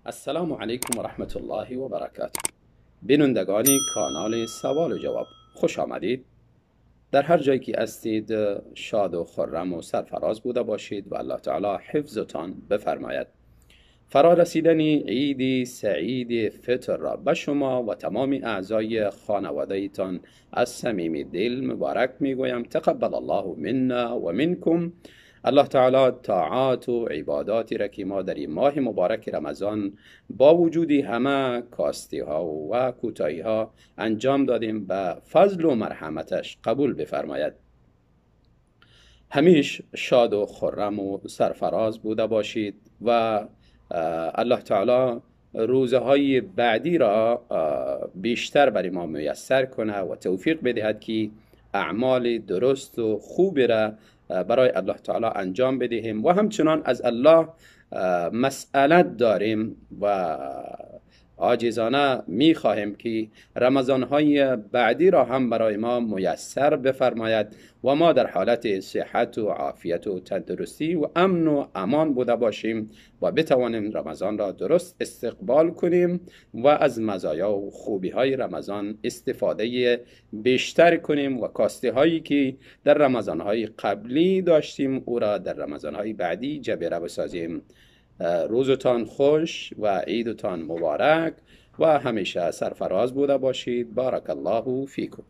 السلام علیکم و رحمت الله و برکاته. بینندگان کانال سوال و جواب، خوش آمدید. در هر جایی که هستید شاد و خرم و سرفراز بوده باشید و الله تعالی حفظتان بفرماید. فرا رسیدن عید سعید فطر را به شما و تمام اعضای خانوادهتان از صمیم دل مبارک میگویم. تقبل الله منا و منکم. الله تعالی طاعات و عباداتی را که ما در این ماه مبارک رمضان با وجود همه کاستی ها و کوتاهی ها انجام دادیم به فضل و مرحمتش قبول بفرماید. همیش شاد و خرم و سرفراز بوده باشید و الله تعالی روزه های بعدی را بیشتر برای ما میسر کنه و توفیق بدهد که اعمال درست و خوب را برای الله تعالی انجام بدهیم و همچنان از الله مسئلت داریم و عاجزانه میخواهیم که رمضانهای بعدی را هم برای ما میسر بفرماید و ما در حالت صحت و عافیت و تندرستی و امن و امان بوده باشیم و بتوانیم رمضان را درست استقبال کنیم و از مزایا و خوبی های رمضان استفاده بیشتر کنیم و کاستی هایی که در رمضان های قبلی داشتیم او را در رمضان های بعدی جبیره بسازیم. روزتان خوش و عیدتان مبارک و همیشه سرفراز بوده باشید. بارک الله فیکم.